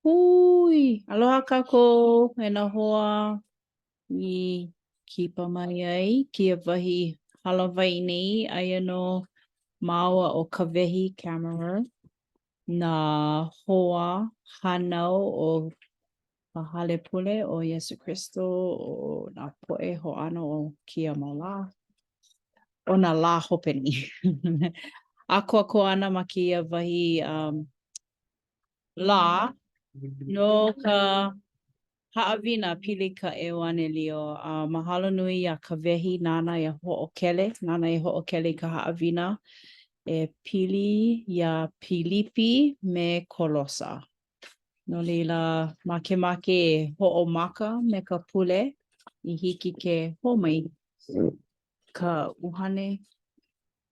Hui! Aloha kākou e nā hoa i kipa mai ai kēia wahi hālāwai nei. Aia nō māua ʻo Kawehi Kammerer, nā hoa hānau o ka hale pule o Iesū Kristo, o nā poʻe hoʻāno o kēia mau lā, o nā lā hope nei. ʻĀkoakoa ana ma kēia wahi um, lā no ka haʻawina pili ka ʻEuanelio. A mahalo nui iā Kawehi nāna e hoʻokele, nāna e hoʻokele i ka haʻawina e pili iā Pilipi me Kolosa. No laila, makemake e hoʻomaka me ka pule i hiki ke hō mai ka ʻUhane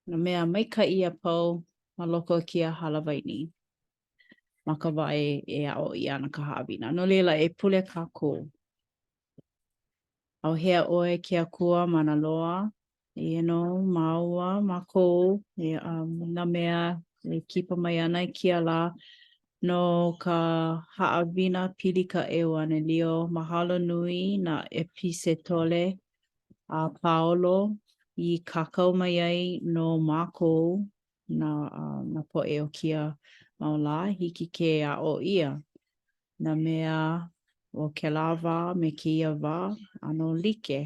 nā mea maikaʻi a pau ma loko o kēia hālāwai nei ma ka wā e, e aʻo ʻia ana ka haʻawina. No laila, e pule kākou. ʻAuhea ʻoe ke Akua mana loa, eia nō māua, mākou, e, um, nā mea e kipa mai ana i kēia lā no ka haʻawina pili ka ʻEuanelio. Mahalo nui nā ʻEpisetole a Paulo i kākau mai ai no mākou, nā, uh, nā poʻe o kēia mau lā, hiki ke aʻo ʻia nā mea o kēlā wā me kēia wā, ʻano like.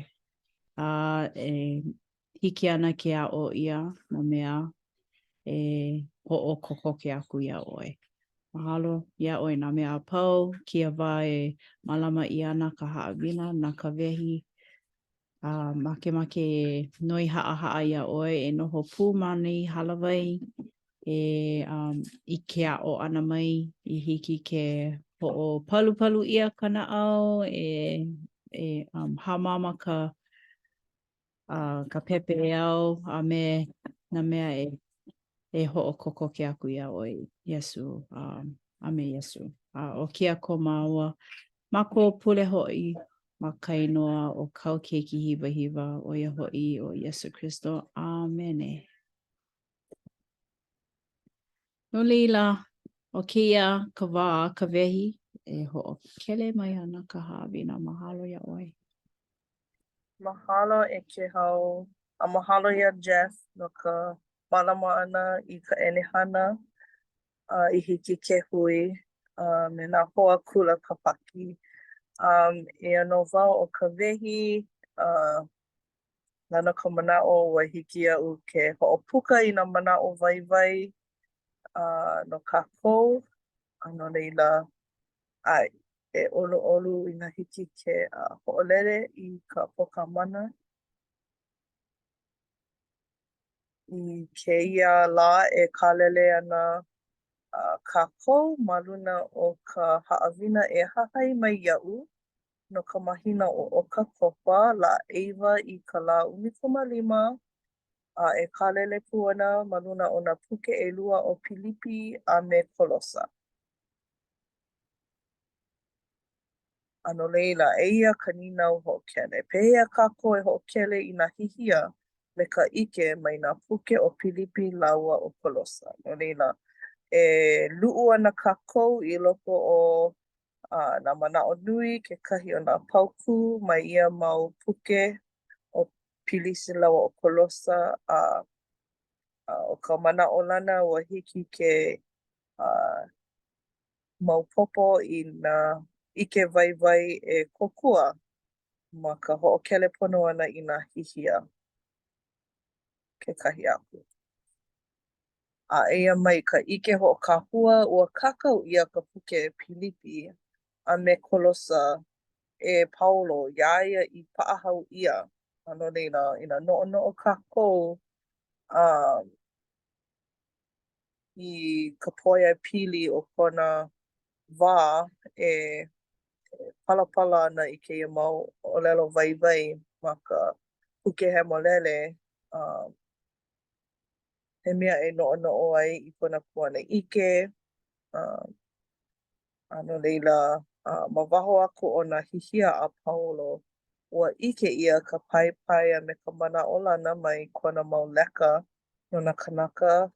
A e hiki ana ke aʻo ʻia nā mea e hoʻokokoke aku iā ʻoe. Mahalo iā ʻoe nā mea a pau, kēia wā e mālama ʻia ana ka haʻawina na Kawehi A makemake e noi haʻahaʻa iā ʻoe e noho pū ma nei hālāwai e um, i ke aʻo ʻana mai i hiki ke hoʻopalupalu ʻia ka naʻau, e, e um, hāmama ka, uh, ka pepeiao a me nā mea e, e hoʻokokoke aku iā ʻoe, Iesū, um, a me Iesū. A ʻo kēia ko māua Mākou pule hoʻi ma ka inoa o kāu Keiki hiwahiwa, ʻo ia hoʻi ʻo Iesū Kristo. ʻĀmene. No laila, ʻo kēia ka wā Kawehi e hoʻokele mai ana ka haʻawina. Mahalo iā ʻoe. Mahalo e Kēhau, a mahalo iā Jeff no ka mālama ʻana i ka ʻenehana uh, i hiki ke hui uh, me nā hoa kula Kāpaki. Um, eia nō wau ʻo Kawehi, uh, lana ka manaʻo ua hiki iaʻu ke hoʻopuka i nā manaʻo waiwai uh, no kākou, a no laila, ʻae, e ʻoluʻolu inā hiki ke uh, hoʻolele i ka pōkā mana. I kēia lā e kālele ana kākou ma luna o ka haʻawina E Hahai Mai Iaʻu no ka mahina ʻo ʻOkakopa, lā ʻeiwa i ka lā 15, a e kālele pū ana ma luna o nā puke ʻelua ʻo Pilipi a me Kolosa. A no laila, eia ka nīnau hoʻokele, pehea kākou e hoʻokele i nā hihia me ka ʻike mai nā puke ʻo Pilipi lāua ʻo Kolosa? No laila, e luʻu ana kākou i loko o nā manaʻo nui, kekahi o nā paukū mai ia mau puke ʻo Pilisi lāua ʻo Kolosa, a ʻo ka manaʻolana ua hiki ke maopopo i nā ʻike waiwai e kōkua ma ka hoʻokele pono ʻana i nā hihia kekahi aku. A eia mai ka ʻike hoʻokahua, ua kākau ʻia ka puke Pilipi a me Kolosa e Paulo iā ia i paʻahao ʻia. A no laila, inā noʻonoʻo kākou, um, i ka pōʻaiapili o kona wā e palapala ana i kēia mau ʻōlelo waiwai ma ka Puke Hemolele, um, he mea e noʻonoʻo ai i kona kuanaʻike, um, a no laila, uh, ma waho aku o nā hihia a Paulo, ua ʻike ʻia ka paipai a me ka manaʻolana mai kona mau leka no nā kānaka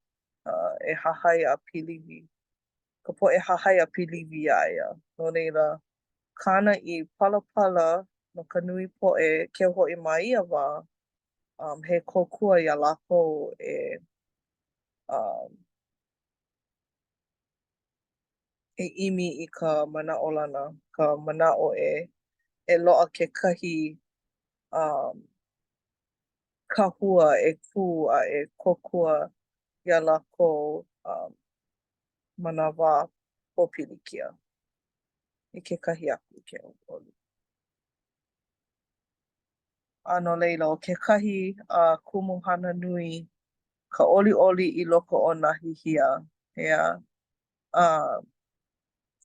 uh, e hahai a piliwi. ka poʻe hahai a piliwi iā ia. No leila, kāna i palapala no ka nui poʻe keu hoʻi ma ia wā, um he kōkua iā lākou e um e ʻimi i ka manaʻolana, ka manaʻo e e loaʻa kekahi um kahua e kū a e kōkua iā lākou um ma nā wā pōpilikia. I kekahi aku ke ʻoluʻolu. A no laila, ʻo kekahi uh kumuhana nui ka ʻoliʻoli i loko o nā hihia, ʻeā? Uh,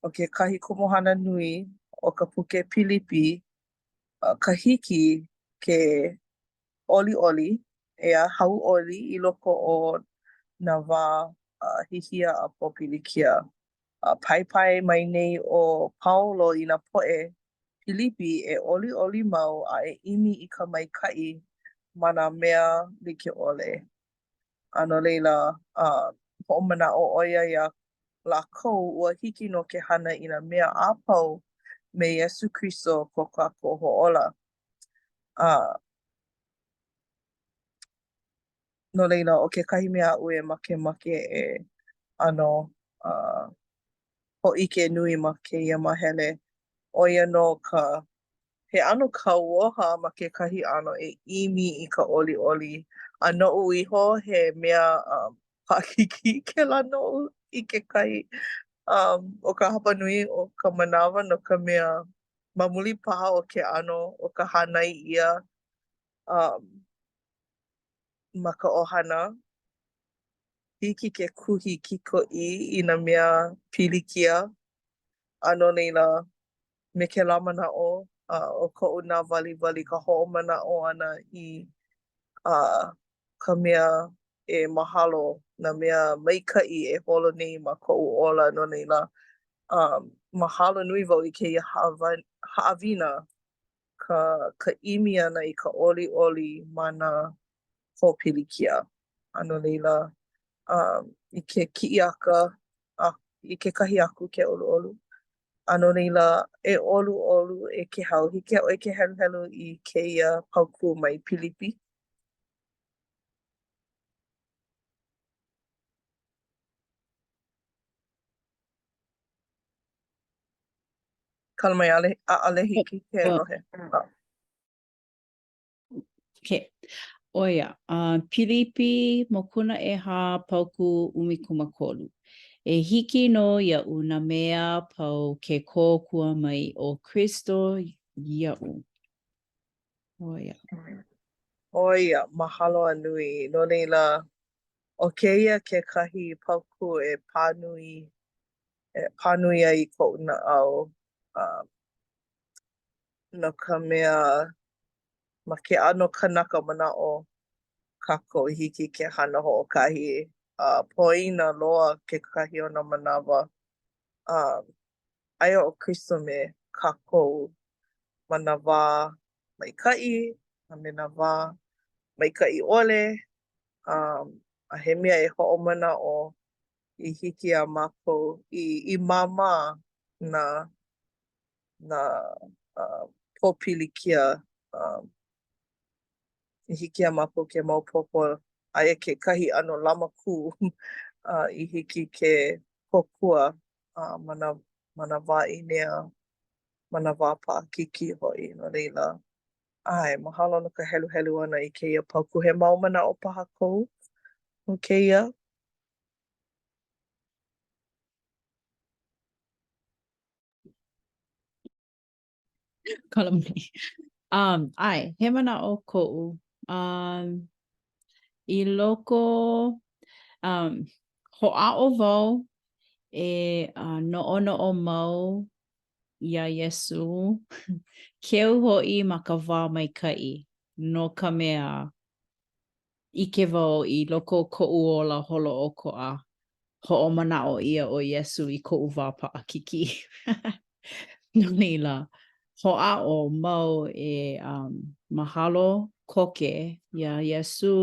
ʻo kekahi kumuhana nui o ka puke Pilipi, uh, ka hiki ke ʻoliʻoli, ʻeā, hauʻoli i loko o nā wā uh hihia a pōpilikia. A paipai mai nei ʻo Paulo i nā poʻe Pilipi e ʻoliʻoli mau a e ʻimi i ka maikaʻi ma nā mea like ʻole. A no laila, uh, hoʻomanaʻo ʻo ia iā lākou ua hiki nō ke hana i nā mea a pau me Iesū Kristo ko kākou Hoʻōla. Uh, no laila, ʻo kekahi mea aʻu e makemake e ʻano uh hōʻike nui ma kēia māhele, ʻo ia nō ka he ʻano kauoha ma kekahi ʻano e ʻimi i ka ʻoliʻoli. A noʻu iho, he mea um paʻakikī kēlā noʻu i kekahi um ʻo ka hapanui o ka manawa no ka mea, ma muli paha o ke ʻano o ka hānai ʻia um ma ka ʻohana, hiki ke kuhi kikoʻī i nā mea pilikia. A no laila, me kēlā manaʻo, ʻo koʻu nāwaliwali ka hoʻomanaʻo ʻana i ka mea e mahalo, nā mea maikaʻi e holo nei ma koʻu ola. No laila, mahalo nui wau i kēia haʻawina ka ka ʻimi ʻana i ka ʻoliʻoli ma nā pōpilikia. A no laila, um, i ke kiʻi aka a i kekahi aku ke ʻoluʻolu. A no laila, e ʻoluʻolu e Kehau, hiki iā ʻoe ke heluhelu i kēia paukū mai Pilipi. Kala mai, ʻaʻole, ʻaʻole hiki ke lohe. Okay. ʻO ia, uh, Pilipi mokuna ʻehā paukū 13. E hiki nō iaʻu nā mea a pau ke kōkua mai ʻo Kristo iaʻu. ʻO ia. ʻO ia, mahalo a nui. No laila, ʻo kēia kekahi paukū e pā nui e pā nui ai koʻu naʻau um no ka mea, ma ke ʻano kanaka manaʻo kākou i hiki ke hana hoʻokahi a poina loa kekahi o nā manawa. Um aia ʻo Kristo me kākou ma nā wā maikaʻi a me nā wā maikaʻi ʻole. Um a he mea e hoʻomanaʻo i hiki iā mākou i i māmā nā nā uh, pōpilikia um, i hiki iā mākou ke maopopo aia kekahi ʻano lamakū uh, i hiki ke kōkua uh, ma nā, ma nā wā ʻīnea, ma nā wā paʻakikī hoʻi. No laila, ʻae, mahalo no ka heluhelu ʻana i kēia paukū. He mau manaʻo paha kou no kēia? Kala mai. Um, ʻae, he manaʻo koʻu. Um, i loko, um, hoʻāʻo wau e uh, noʻonoʻo mau iā Iesū, keu hoʻi ma ka wā maikaʻi, no ka mea, ʻike wau i loko o koʻu ola holoʻokoʻa, hoʻomanaʻo ʻia ʻo Iesū i koʻu wā paʻakikī. No laila, hoʻāʻo mau e um, mahalo koke iā Iesū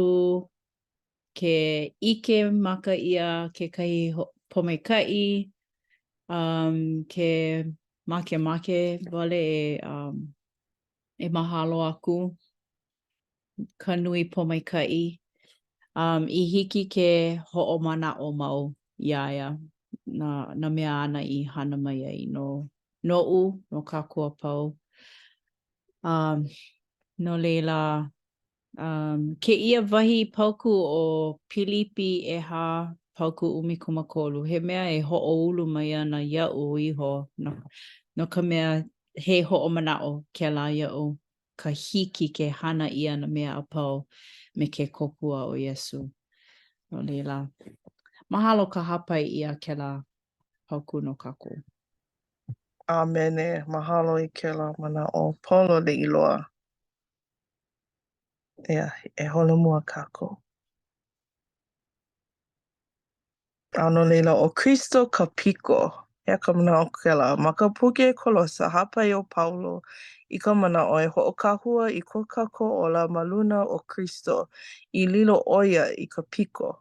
ke ʻike maka ʻia kekahi pōmaikaʻi. Um, ke makemake wale e um, e mahalo aku ka nui pōmaikaʻi um, i hiki ke hoʻomanaʻo mau iā ia nā, nā mea āna i hana mai ai no noʻu, no kākou a pau. Um, no laila, um, kēia wahi paukū o Pilipi ʻehā paukū 13, he mea e hoʻoulu mai ana iaʻu iho no, no ka mea he hoʻomanaʻo kēlā iaʻu ka hiki ke hana ʻia nā mea a pau me ke kōkua o Iesū. No laila, mahalo ka hāpai ʻia kēlā paukū no kākou. ʻĀmene. Mahalo i kēlā manaʻo pololei loa. ʻEā, e holomua kākou. A no laila, ʻo Kristo ka piko. He aha ka manaʻo kēlā? Ma ka puke Kolosa, hāpai ʻo Paulo i ka manaʻo e hoʻokahua i ko kākou ola ma luna o Kristo i lilo ʻo ia i ka piko.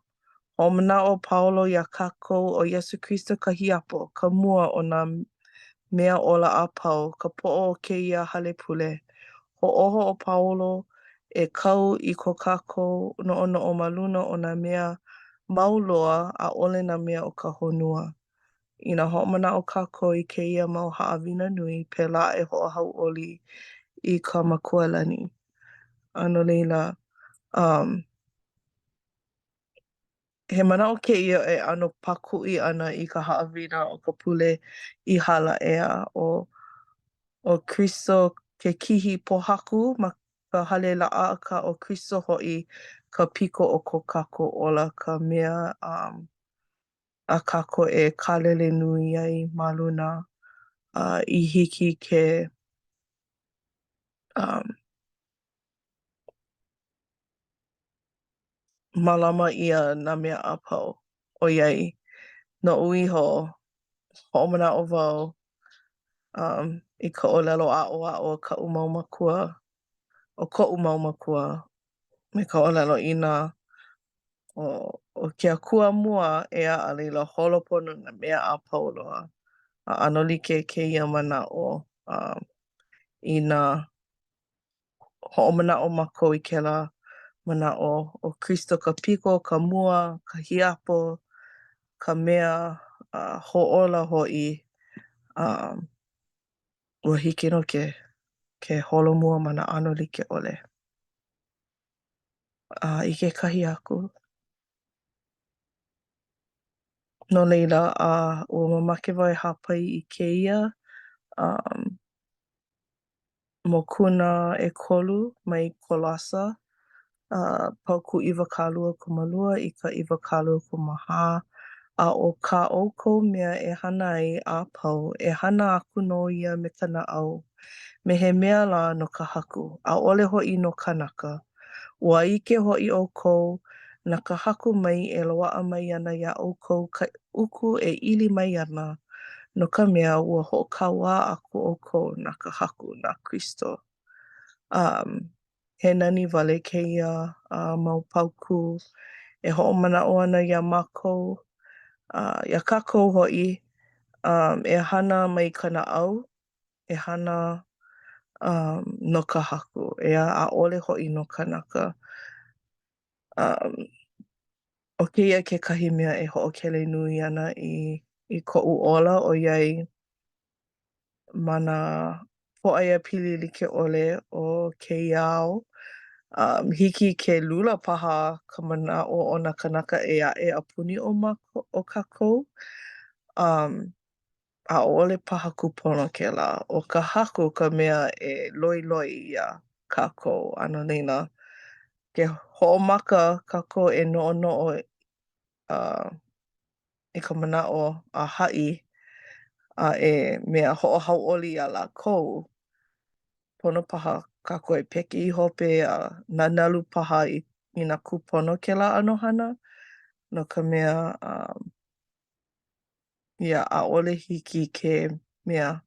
Hoʻomanaʻo ʻo Paulo iā kākou ʻo Iesū Kristo ka hiapo, ka mua o nā mea ola a pau, ka poʻo o kēia hale pule. Hoʻōho ʻo Paulo e kau i ko kākou noʻonoʻo ma luna o nā mea mau loa, ʻaʻole nā mea o ka honua. Inā hoʻomanaʻo kākou i kēia mau haʻawina nui, pēlā e hoʻohauʻoli i ka Makua lani. A no laila, um, He manaʻo kēia e ʻano pākuʻi ana i ka haʻawina o ka pule i hala ʻeā, ʻo ʻo Kristo ke kihi pōhaku ma ka hale laʻa, akā ʻo Kristo hoʻi ka piko o ko kākou ola, ka mea um a kākou e kālele nui ai ma luna a i hiki ke um mālama ʻia nā mea a pau, ʻoiai, noʻu iho, hoʻomanaʻo wau um i ka ʻōlelo aʻoaʻo a kaʻu mau mākua, o koʻu mau mākua me ka ʻōlelo inā ʻo ʻo ke Akua mua, ʻeā, a laila holo pono nā mea a pau loa. A ʻano like kēia manaʻo um inā hoʻomanaʻo mākou i kēlā manaʻo ʻo Kristo ka piko, ka mua, ka hiapo, ka mea uh hōʻola hoʻi um ua hiki nō ke ke holomua ma nā ʻano like ʻole. A i kekahi aku. No laila, uh, ua mamake wau e hāpai i kēia um Mokuna ʻekolu mai Kolosa, uh, paukū 22 i ka 24, a ʻo kā ʻoukou mea e hana ai a pau, e hana aku nō ia me ka naʻau, me he mea lā no ka Haku, ʻaʻole hoʻi no kānaka. Ua ʻike hoʻi ʻoukou, na ka Haku mai e loaʻa mai ana iā ʻoukou ka uku e ili mai ana, no ka mea, ua hoʻokauā aku ʻoukou na ka Haku, na Kristo. Um, he nani wale kēia uh, mau paukū e hoʻomanaʻo ana iā mākou, uh, iā kākou hoʻi, um, e hana mai ka naʻau, e hana um, no ka Haku, ʻeā, ʻaʻole hoʻi no kanaka. Um, ʻo kēia kekahi mea e hoʻokele nui ana i, i koʻu ola, ʻoiai ma nā pōʻaiapili like ʻole o kēia ao, um, hiki ke lula paha ka manaʻo o nā kānaka ʻē aʻe a puni o mākou, o kākou. Um, ʻaʻole paha kūpono kēlā. ʻO ka Haku ka mea e loiloi iā kākou, a no laila, ke hoʻomaka kākou e noʻonoʻo uh, i ka manaʻo a haʻi a e mea hoʻohauʻoli iā lākou, pono paha kākou e peke i hope a nanalu paha i, inā kūpono kēlā ʻano hana, no ka mea, um, Yeah, ʻaʻole hiki ke mea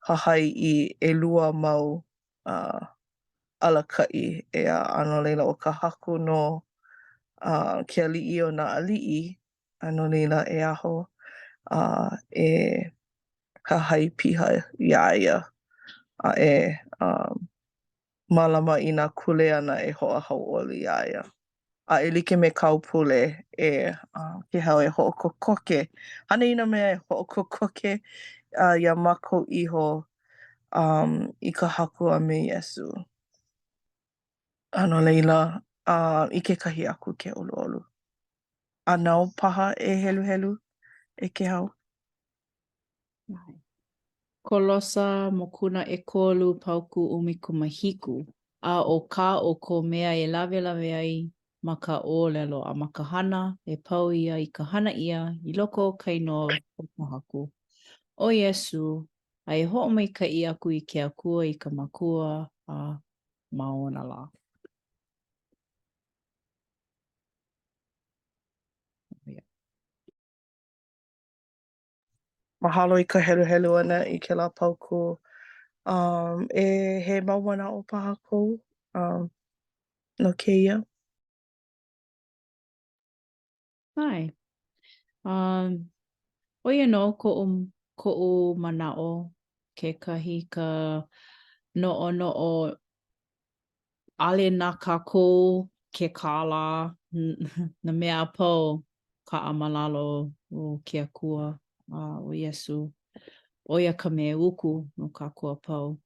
hahai i ʻelua mau uh alakaʻi, ʻeā, a no laila ʻo ka Haku nō uh ke aliʻi o nā aliʻi, a no laila e aho. A e hahai piha iā ia a e um mālama i nā kuleana e hoʻohauʻoli iā ia. A e like me kāu pule e uh Kēhau e hoʻokokoke, hana i nā mea e hoʻokokoke uh iā mākou iho um i ka Haku a me Iesū. A no laila, uh i kekahi aku ke ʻoluʻolu. A nāu paha e heluhelu e Kēhau? Kolosa mokuna ʻekolu paukū 17, A ʻo kā ʻoukou mea e lawelawe ai ma ka ʻōlelo a ma ka hana, e pau ia i ka hana ʻia i loko o ka inoa o ka Haku, ʻo Iesū, a e hoʻomaikaʻi aku i ke Akua i ka Makua a ma ona lā. Mahalo i ka heluhelu ʻana i kēlā paukū. Um, e he mau manaʻo paha kou um, no kēia? ʻAe. Um, ʻo ia nō koʻu, koʻu manaʻo kekahi ka noʻonoʻo ʻaʻole na kākou ke kālā, nā mea a pau kaʻa ma lalo o ke Akua a ʻo Iesū. ʻO ia ka mea uku no kākou a pau.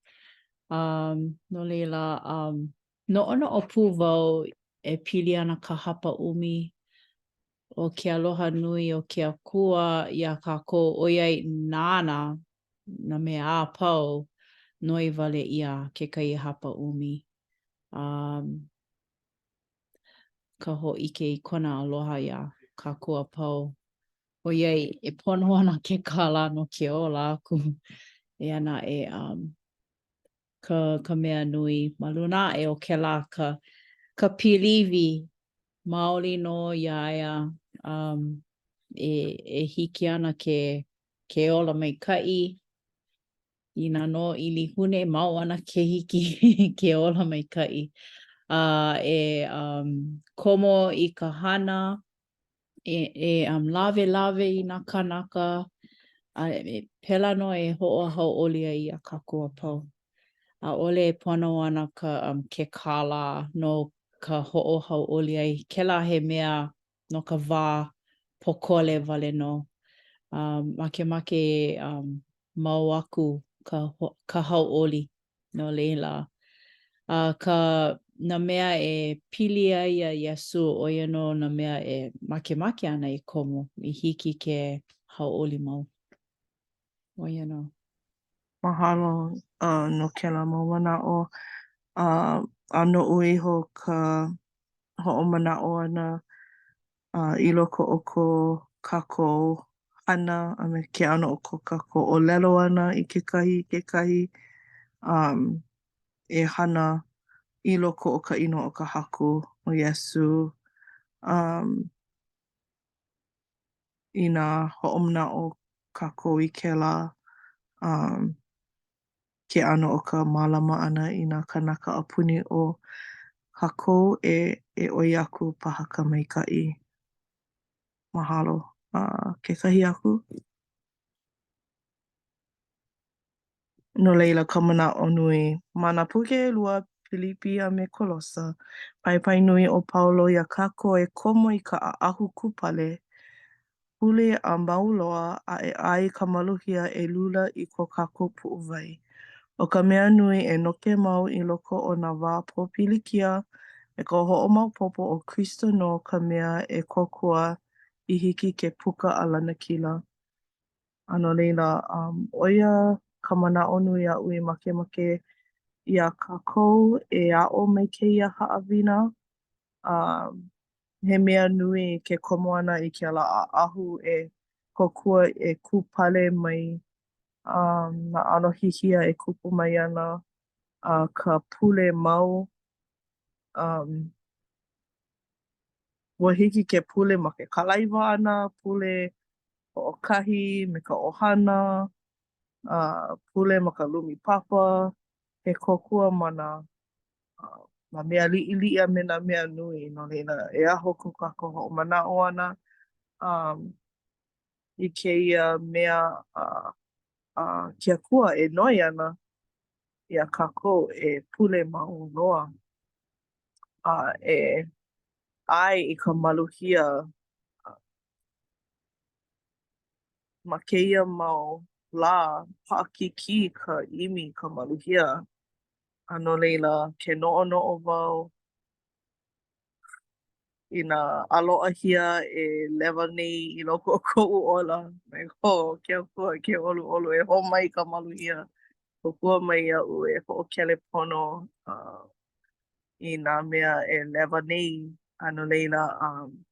Um, no laila, um, noʻonoʻo pū wau e pili ana ka hapaʻumi o ke aloha nui o ke Akua iā kākou ʻoiai nāna nā mea a pau, noi wale ʻia kekahi hapaʻumi. Um, ka hōʻike i kona aloha iā kākou a pau. ʻOiai e pono ana ke kālā no ke ola aku. Eia naʻe, um, ka, ka mea nui ma luna aʻe o kēlā ka, ka piliwi maoli nō iā ia um, e, e hiki ana ke ke ola maikaʻi, inā nō ʻilihune, mau ana ke hiki ke ola maikaʻi. A e um, komo i ka hana, e, e um, lawelawe i nā kānaka, a e, pēlā nō e hoʻohauʻoli ai iā kākou a pau. ʻAʻole e pono ana ka, um, ke kālā no ka hoʻohauʻoli ai. Kēlā he mea no ka wā pōkole wale nō. Um, makemake e um, mau aku ka, ka hauʻoli no laila. A ka, nā mea e pili ai iā Iesū, ʻo ia nō nā mea e makemake ana e komo i hiki ke hauʻoli mau. ʻO ia nō. Mahalo uh, no kēlā mau manaʻo. Uh, a noʻu iho ka hoʻomanaʻo ʻana uh, i loko o ko kākou hana a me ke ʻano o ko kākou ʻōlelo ʻana i kekahi i kekahi um, e hana i loko o ka inoa o ka Haku ʻo Iesū. Um, inā hoʻomanaʻo kākou i kēlā um, ke ʻano o ka mālama ʻana i nā kānaka a puni o kākou e e ʻoi aku paha ka maikaʻi. Mahalo. Uh, kekahi aku? No laila ka manaʻo nui, ma nā puke ʻelua, Pilipi a me Kolosa, paipai nui ʻo Paulo iā kākou e komo i ka ʻaʻahu kūpale, pule a mau loa a e ʻae i ka maluhia e lula i ko kākou puʻuwai. ʻO ka mea nui, e noke mau i loko o nā wā pōpilikia me ka hoʻomaopopo ʻo Kristo nō ka mea e kōkua i hiki ke puka a lanakila. A no laila, um, ʻo ia ka manaʻo nui aʻu i makemake iā kākou e aʻo mai kēia haʻawina. Um, he mea nui ke komo ʻana i kēlā ʻaʻahu e kōkua e kūpale mai um, nā ʻano hihia e kupu mai ana a ka pule mau. Um, ua hiki ke pule ma ke kalaiwa ʻana, pule hoʻokahi me ka ʻohana, a pule ma ka lumi papa, he kōkua ma nā nā mea liʻiliʻi a me nā mea nui. No laila, e aho ko kākou hoʻomanaʻo ʻana. Um. i kēia mea a a ke Akua e noi ana iā kākou e pule mau loa a e ʻae i ka maluhia ma kēia mau lā, paʻakikī ka ʻimi i ka maluhia. A no laila, ke noʻonoʻo wau i nā ʻaloʻahia e lewa nei i loko o koʻu ola, like, oh, ke Akua, ke ʻoluʻolu, e hō mai ka maluhia. Kōkua mai iaʻu e hoʻokele pono uh i nā mea e lewa nei. A no laila, um,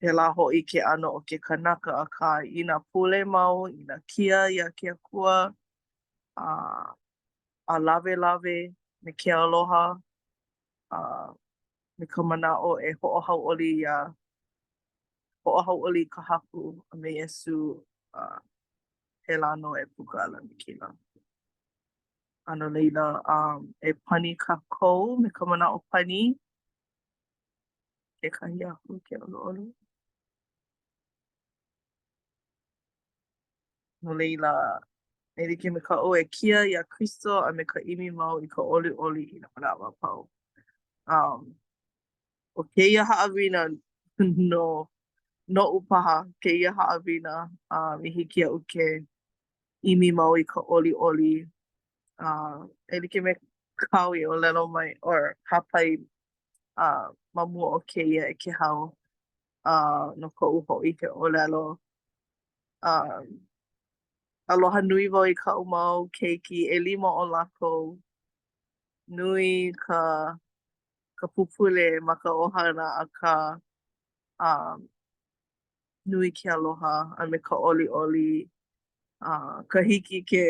pēlā hoʻi ke ʻano o ke kanaka, akā, inā pule mau, inā kia iā ke Akua, a a lawelawe me ke aloha, a me ka manaʻo e hoʻohauʻoli iā hoʻohauʻoli i ka Haku a me Iesū, a pēlā nō e puka a lanakila. A no laila, um, e pani kākou me ka manaʻo pani. Kekahi aku ke ʻoluʻolu. No laila, e like me kaʻu e kia iā Kristo a me ka ʻimi mau i ka ʻoliʻoli i nā manawa a pau. Um, ʻo kēia haʻawina no noʻu paha kēia haʻawina um, i hiki iaʻu ke ʻimi mau i ka ʻoliʻoli. Uh, e like me kāu i ʻōlelo mai or hāpai uh, ma mua o kēia e Kehau uh, no koʻu hōʻike ʻōlelo. Um, aloha nui wau i kaʻu mau keiki, ʻelima o lākou. Nui ka ka pupule ma ka ʻohana, akā um, nui ke aloha a me ka ʻoliʻoli. Uh, ka hiki ke,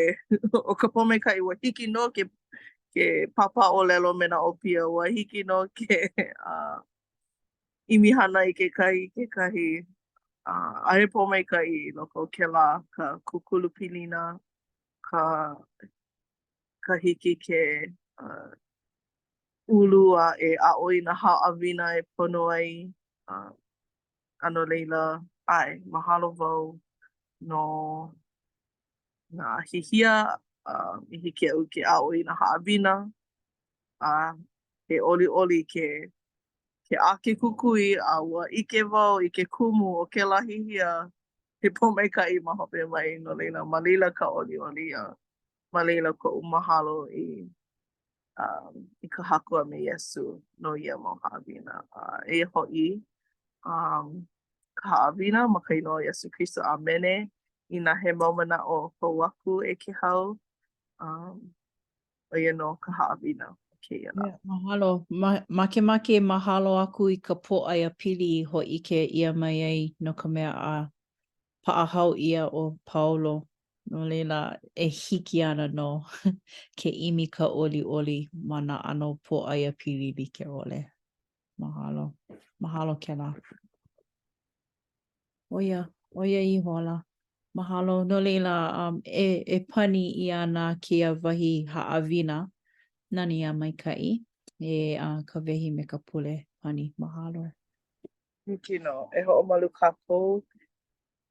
ʻo ka pōmaikaʻi, ua hiki nō ke, ke pāpā ʻōlelo me nā ʻōpio, ua hiki nō ke uh, ʻimi hana i kekahi i kekahi. Uh, a he pōmaikaʻi i loko o kēlā ka kūkulu pilina, ka, ka hiki ke uh, ulu a e aʻo i nā haʻawina e pono ai. Uh, a no laila, ʻae, mahalo wau no nā hihia uh, i hiki iaʻu ke aʻo i nā haʻawina a he ʻoliʻoli ke ke ʻā ke kukui a ua ʻike wau i ke kumu o kēlā hihia he pōmaikaʻi ma hope mai no laila ma laila ka ʻoliʻoli a ma laila koʻu mahalo i um, i ka Haku a me Iesū no ia mau haʻawina. A eia hoʻi um, ka haʻawina ma ka inoa o Iesū Kristo. ʻĀmene. Inā he mau manaʻo hou aku e Kehau, um, ʻo ia nō ka haʻawina o kēia lā. Yeah, mahalo. Ma, makemake mahalo aku i ka pōʻaiapili i hōʻike ʻia mai ai no ka mea a paʻahao ʻia ʻo Paulo. No laila, e hiki ana nō ke ʻimi ka ʻoliʻoli ma nā ʻano pōʻaiapili like ʻole. Mahalo. Mahalo kēlā. ʻO ia, ʻo ia ihola. Mahalo. No laila, um, e, e pani ʻia ana kēia wahi haʻawina nani a maikaʻi e uh, Kawehi me ka pule pani. Mahalo. Hiki nō. E hoʻomalu kākou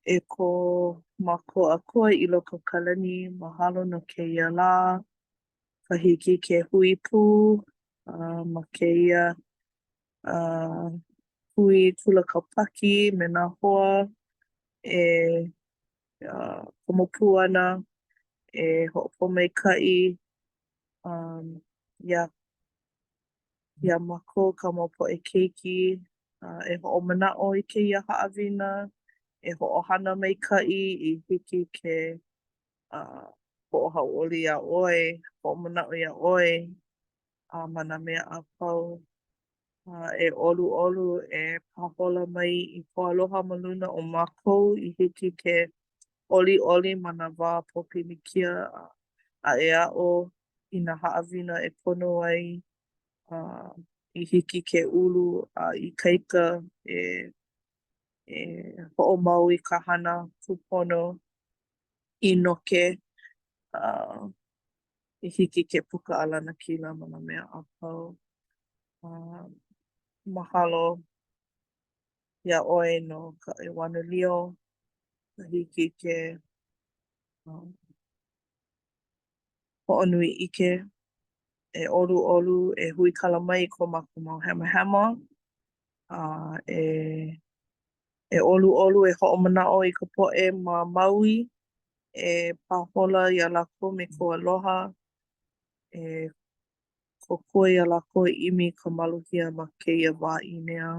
e ko mākou Akua i loko o ka lani. Mahalo no kēia lā, ka hiki ke hui pū uh, ma kēia uh, hui kula Kaupaki me nā hoa e uh, komo pū ana, e hoʻopōmaikaʻi um, iā, iā mākou ka mau poʻe keiki uh, e hoʻomanaʻo i kēia haʻawina, e hoʻohana maikaʻi i hiki ke uh, hoʻohauʻoli iā ʻoe, hoʻomanaʻo iā ʻoe a ma nā mea a pau. A e ʻoluʻolu e pāhola mai i kou aloha ma luna o mākou i hiki ke ʻoliʻoli ma nā wā pōpilikia a, a e aʻo i nā haʻawina e pono ai a i hiki ke ulu a ikaika e e hoʻomau i ka hana kūpono i noke a i hiki ke puka a lanakila ma nā mea a pau. A mahalo. iā ʻoe no ka ʻeuanelio, ka hiki ke um hoʻonui ʻike. E ʻoluʻolu, e huikala mai i ko mākou mau hemahema. A e e ʻoluʻolu e hoʻomanaʻo i ka poʻe ma Maui e pāhola iā lākou me kou aloha. E kōkua iā lākou e ʻimi i ka maluhia ma kēia wā ʻīnea.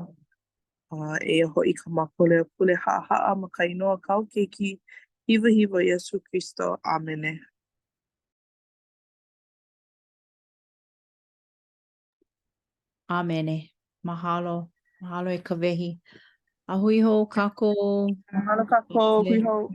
A eia hoʻi kā mākou leo pule haʻahaʻa ma ka inoa o kāu Keiki hiwahiwa Iesū Kristo. ʻĀmene. ʻĀmene. Mahalo. Mahalo e Kawehi. A hui hou kākou. Mahalo kākou. Hui hou.